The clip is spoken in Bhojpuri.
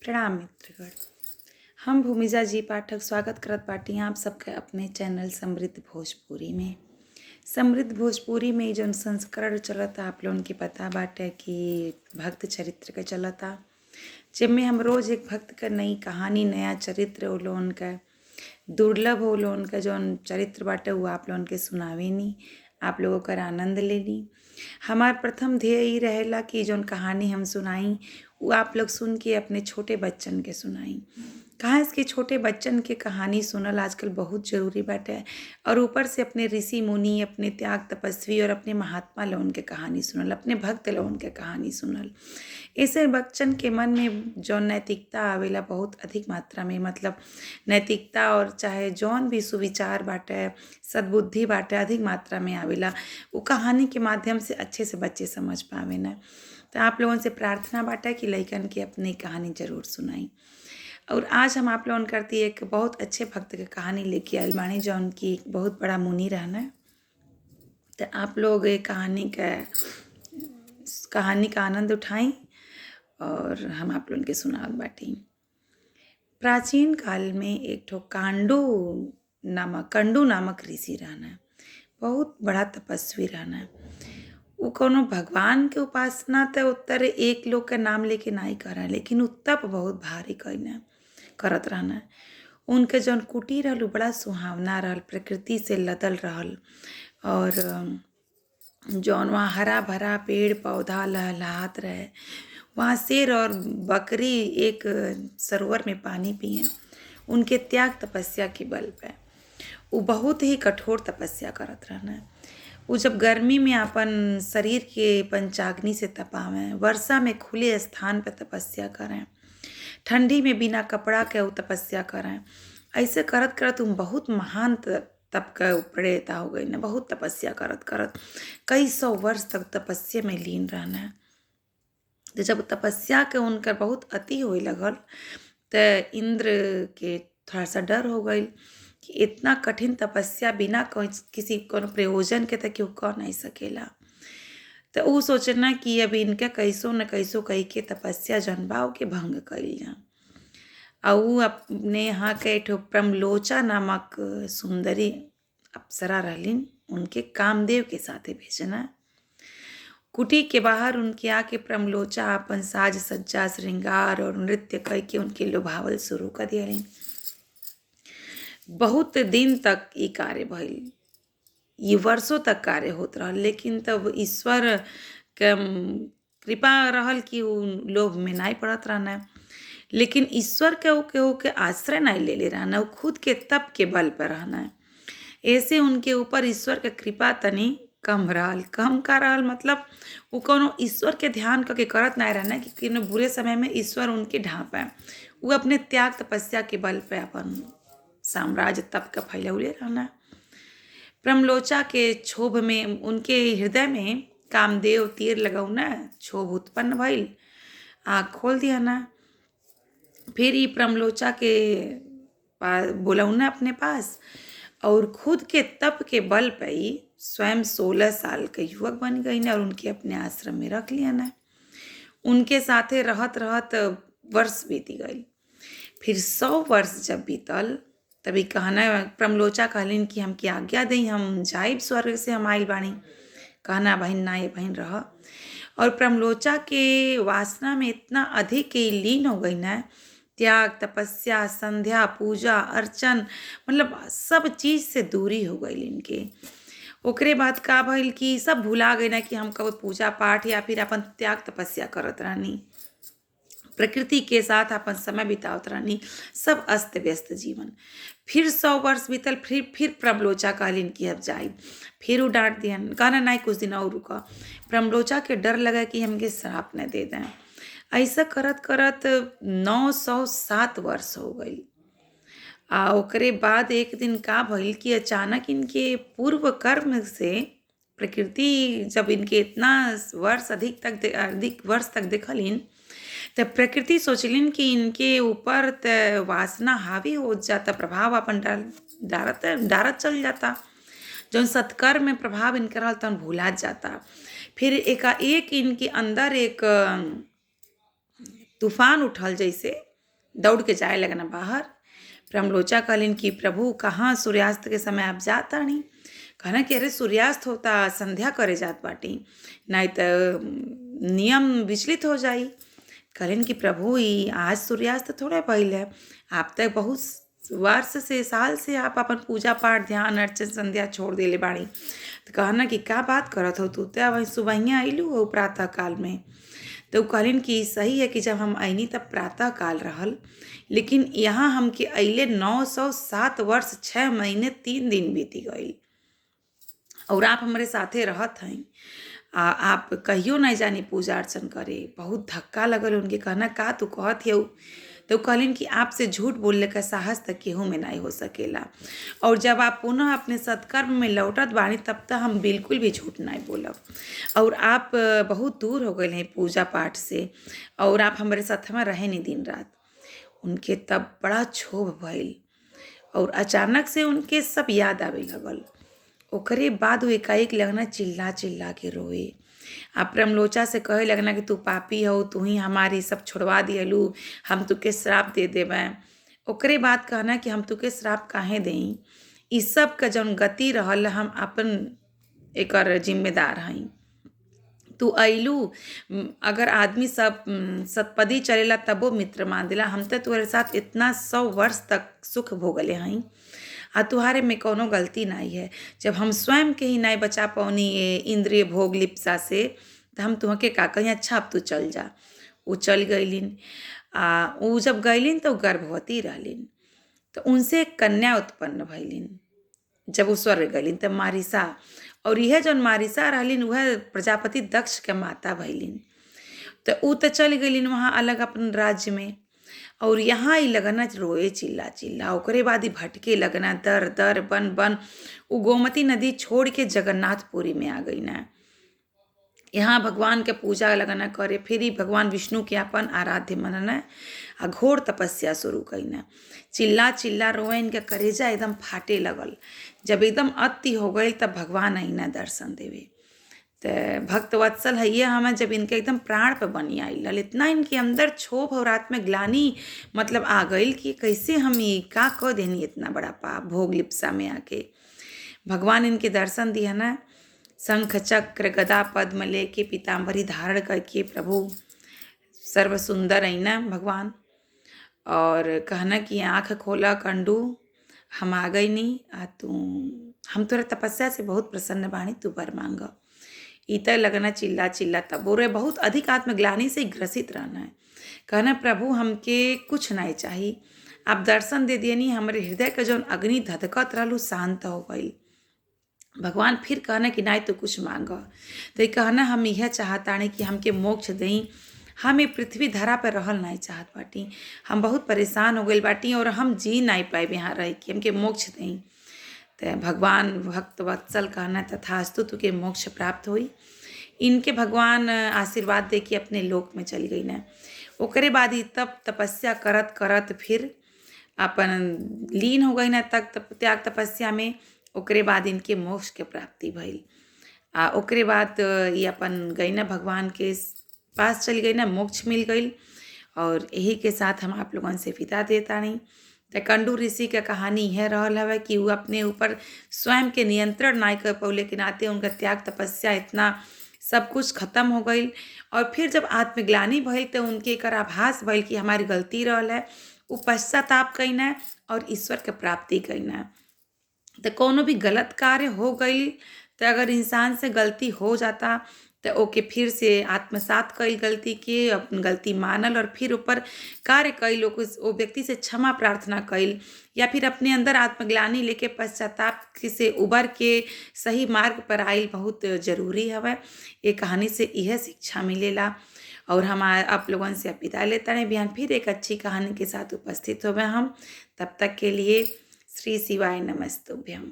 प्रणाम मित्रगण। हम भूमिजा जी पाठक स्वागत करत बाटी आप सबके अपने चैनल समृद्ध भोजपुरी में। समृद्ध भोजपुरी में जौन संस्करण चलता आप लोगन के पता बाटे कि भक्त चरित्र के चलता, जेमे हम रोज़ एक भक्त क नई कहानी, नया चरित्र उ लोगन क दुर्लभ उ लोगन क जौन चरित्र बाटे उ आप लोगन के सुनावेनी, आप लोग ओकर आनंद लेनी। हमार प्रथम ध्येय ई रहेला कि जौन कहानी हम सुनाई उ आप लोग सुन के अपने छोटे बच्चन के सुनाई। काहे से कि छोटे बच्चन के कहानी सुनल आजकल बहुत ज़रूरी बाटे और ऊपर से अपने ऋषि मुनि, अपने त्याग तपस्वी और अपने महात्मा लोगन के कहानी सुनल, अपने भक्त लोगन के कहानी सुनल, ऐसे बच्चन के मन में जौन नैतिकता आवेला बहुत अधिक मात्रा में, मतलब नैतिकता और चाहे जौन भी सुविचार बाटे, सद्बुद्धि बाटे, अधिक मात्रा में आवेला। उ कहानी के माध्यम से अच्छे से बच्चे समझ पावेन। तो आप लोगन से प्रार्थना बाटे कि लइकन के अपनी कहानी ज़रूर सुनाई। और आज हम आप लोगन करती एक बहुत अच्छे भक्त के कहानी लेके आइल बानी, जौन की एक बहुत बड़ा मुनि रहना। तो आप लोग ये कहानी का आनंद उठाई और हम आप लोगन के सुनावत बाटी। प्राचीन काल में एक ठो कांडू नामक ऋषि रहना, बहुत बड़ा तपस्वी रहना। उ कौनो भगवान के उपासना त उत्तर एक लोग के नाम लेके नाई करा, लेकिन उ तप बहुत भारी कईना करत रहना। उनके जौन कुटी रहल उ बड़ा सुहावना रहल, प्रकृति से लदल रहल और जौन वहाँ हरा भरा पेड़ पौधा लहलहात रहे। वहाँ शेर और बकरी एक सरोवर में पानी पिए। उनके त्याग तपस्या के बल पे उ बहुत ही कठोर तपस्या करत रहना। उ जब गर्मी में अपन शरीर के पंचाग्नि से तपावें, वर्षा में खुले स्थान पे तपस्या करें, ठंडी में बिना कपड़ा के उ तपस्या करें, ऐसे करत करत उ बहुत महान तप के प्रेता हो गई न। बहुत तपस्या करत करत कई सौ वर्ष तक तपस्या में लीन रहना। तो जब तपस्या के उनकर बहुत अति होए लगल तो इंद्र के थोड़ा सा डर हो गई कि इतना कठिन तपस्या बिना किसी कोनो प्रयोजन के त केहू कर नहीं सकेला। तो उ सोचना कि अब इनके कैसो न कैसो कही के तपस्या जौन बा ओके भंग कइल जा। आ उ अपने यहाँ के एक ठो प्रमलोचा नामक सुंदरी अप्सरा रहलिन, उनके कामदेव के साथे भेजना। कुटी के बाहर उनके आके प्रमलोचा अपन साज सज्जा, श्रृंगार और नृत्य कई के उनके लुभावल शुरू कर दियलिन। बहुत दिन तक ई कार्य भइल, ये वर्षों तक कार्य होत रहल, लेकिन तब ईश्वर के कृपा रहल कि उ लोभ में नहीं पड़त रहना। लेकिन ईश्वर के उ केहू के आश्रय नहीं लेले रहना, उ खुद के तप के बल पर रहना। ऐसे उनके ऊपर ईश्वर के कृपा तनी कम रहल। कम का रहल मतलब उ कौनो ईश्वर के ध्यान करके करत नहीं रहना कि कोनो बुरे समय में ईश्वर उनके ढांपे। उ अपने त्याग तपस्या के बल पे अपन साम्राज्य तप के फैलौले रहना। प्रमलोचा के क्षोभ में उनके हृदय में कामदेव तीर लगौना, क्षोभ उत्पन्न भइल, आँख खोल दियाना। फिर ई प्रमलोचा के बोलौना अपने पास और खुद के तप के बल पे ही स्वयं 16 साल के युवक बन गई और उनके अपने आश्रम में रख लिया ना। उनके साथे रहत रहत वर्ष बीती गई। फिर 100 वर्ष जब बीतल तभी कहना प्रमलोचा कहलिन कि हमके आज्ञा दई, हम जाइब, स्वर्ग से हम आइल बानी। कहना बहिन ना ये बहिन रह। और प्रमलोचा के वासना में इतना अधिक लीन हो गई ना, त्याग तपस्या संध्या पूजा अर्चन मतलब सब चीज़ से दूरी हो गई इनके। ओकरे बाद का भइल कि सब भुला गई ना कि हम कब पूजा पाठ या फिर अपन त्याग तपस्या करत रहनी, प्रकृति के साथ अपन समय बितावत रहनी, सब अस्त व्यस्त जीवन। फिर 100 वर्ष बीतल, फिर प्रमलोचा कहलिन कि अब जाई। फिर उ डांट दिहन, कहना नहीं कुछ दिन और रुका। प्रमलोचा के डर लगा कि हमके श्राप न दे दें। ऐसा करत करत 907 वर्ष हो गई। आ ओकरे बाद एक दिन का भइल कि अचानक इनके पूर्व कर्म से प्रकृति जब इनके इतना वर्ष अधिक वर्ष तक देखलिन त प्रकृति सोचलिन कि इनके ऊपर त वासना हावी हो जाता, प्रभाव अपन डारत डारत चल जाता, जौन सत्कर्म में प्रभाव इनके रहल तौन भुला जाता। फिर एकाएक इनके अंदर एक तूफान उठल जैसे दौड़ के जाए लगना बाहर। प्रमलोचा कहलिन कि प्रभु कहाँ सूर्यास्त के समय आप जातानी? कहना कि अरे सूर्यास्त होता, संध्या करे जात बाटी, नहीं तो नियम विचलित हो जाई। कहलिन कि प्रभु ई आज सूर्यास्त थोड़े भइल है, आप तक बहुत वर्ष से साल से आप अपन पूजा पाठ ध्यान अर्चन संध्या छोड़ देले बाड़ी। तो कहना कि का बात करत हो तू, तो वही सुबहिया अइलू हो प्रातः काल में। तो कहलिन कि सही है कि जब हम अइनी तब प्रातः काल रहल, लेकिन यहाँ हमके अइले 907 वर्ष 6 महीने 3 दिन बीती गई और आप हमारे साथे रहत हैं, आप कहियो नहीं जानी पूजा अर्चन करे। बहुत धक्का लगल उनके, कहना का तू कहत है। तो कहलिन कि आपसे झूठ बोलने का साहस तक केहू में नहीं हो सकेला, और जब आप पुनः अपने सत्कर्म में लौटत बानी तब तक हम बिल्कुल भी झूठ नहीं बोलब, और आप बहुत दूर हो गए हैं पूजा पाठ से और आप हमारे साथ में रहे नहीं दिन रात। उनके तब बड़ा क्षोभ भइल और अचानक से उनके सब याद आवे लगल। ओकरे बाद वो एकाएक लगना चिल्ला चिल्ला के रोए। आप प्रमलोचा से कहे लगना कि तू पापी हो, तू ही हमारी सब छोड़वा दियलू, हम तुके श्राप दे देवें। ओकरे बाद कहना कि हम तुके श्राप काहे देई, इस सब का जौन गति रहल हम अपन एकर जिम्मेदार हई। तू अइलू, अगर आदमी सब सतपदी चलेला तबो मित्र मान देला, हम तो तुम्हारे साथ इतना 100 वर्ष तक सुख भोगले हई आ तुहारे में कोनो गलती नहीं है। जब हम स्वयं के ही नहीं बचा पौनी ये इंद्रिय भोग लिप्सा से, तो हम तुहके का कहीं, अच्छा अब तू चल जा। वो चल गईलिन। आ वो जब गईलिन तो गर्भवती रहलिन, तो उनसे एक कन्या उत्पन्न भइलिन। जब वो स्वर्ग गईलिन तब मारिसा, और यह जौन मारिसा रहलिन वह प्रजापति दक्ष के माता भइलिन। तो ऊ तो चल गईलिन वहाँ अलग अपन राज्य में, और यहाँ ही लगना रोए चिल्ला चिल्ला। ओकरे बाद ही भटके लगना दर दर बन बन। वो गोमती नदी छोड़ के जगन्नाथपुरी में आ गई ना। यहाँ भगवान के पूजा लगना करे, फिर ही भगवान विष्णु के अपन आराध्य मनना आ घोर तपस्या शुरू कईना। चिल्ला चिल्ला रोए, इनका करेजा एकदम फाटे लगल। जब एकदम अति हो गई तब भगवान आईना दर्शन देवे। तो भक्त वत्सल है ये हमें, जब इनके एकदम प्राण पे बनी आई लल, इतना इनके अंदर क्षोभ और रात में ग्लानी मतलब आ गई कि कैसे हम ये का कह देनी इतना बड़ा पाप भोग लिप्सा में आके। भगवान इनके दर्शन दिया ना, शंख चक्र गदा पद्म लेके पीताम्बरी धारण करके प्रभु सर्वसुंदर है ना भगवान। और कहना कि आँख खोला कंडू, हम आ गई नहीं, आ तू हम तोरा तपस्या से बहुत प्रसन्न बाणी, तू वर मांग। इतर लगना चिल्ला चिल्ला तब बोल रहे, बहुत अधिक आत्मग्लानि से ग्रसित रहना है। कहना प्रभु हमके कुछ नहीं चाहिए, आप दर्शन दे दिए नहीं, हमारे हृदय का जौन अग्नि धधकत रहलू शांत हो गई। भगवान फिर कहना कि नहीं तो कुछ मांग। तो कहना हम यह चाहता नहीं कि हमके मोक्ष दें, हम ये पृथ्वी धरा पर रहल नहीं चाहत बाटी, हम बहुत परेशान हो गए बाटी और हम जी नहीं पाए यहाँ रह के, हमके मोक्ष दें। तो भगवान भक्त वत्सल कहना तथास्तु, तुके मोक्ष प्राप्त हुई। इनके भगवान आशीर्वाद दे के अपने लोक में चल गई ना। ओकरे बाद ही तब तपस्या करत करत फिर अपन लीन हो गई ना तक त्याग तपस्या में। ओकरे बाद इनके मोक्ष के प्राप्ति भइल। आ ओकरे बाद ये अपन गई ना भगवान के पास चल गई ना, मोक्ष मिल गई। और यही के साथ हम आप लोगन से विदा देता नहीं। तो कंडू ऋषि का कहानी यह रहल हवे कि वो अपने ऊपर स्वयं के नियंत्रण नहीं कर पौले के नाते उनका त्याग तपस्या इतना सब कुछ खत्म हो गई। और फिर जब आत्मग्लानि भइल तो उनके एकर आभास भइल कि हमारी गलती रहल है, वो पश्चाताप कईना और ईश्वर के प्राप्ति कईना। तो कोनो भी गलत कार्य हो गई तो अगर इंसान से गलती हो जाता तो ओके फिर से आत्मसात कईल गलती के, अपन गलती मानल और फिर ऊपर कार्य कईल, वो व्यक्ति से क्षमा प्रार्थना कईल या फिर अपने अंदर आत्मग्लानि लेके पश्चाताप से उबर के सही मार्ग पर आइल बहुत जरूरी हवे। ये कहानी से यह शिक्षा मिलेला। और हम आप लोगन से विदा लेता है, बिहान फिर एक अच्छी कहानी के साथ उपस्थित होवे हम। तब तक के लिए श्री शिवाय नमस्तुभ्यम।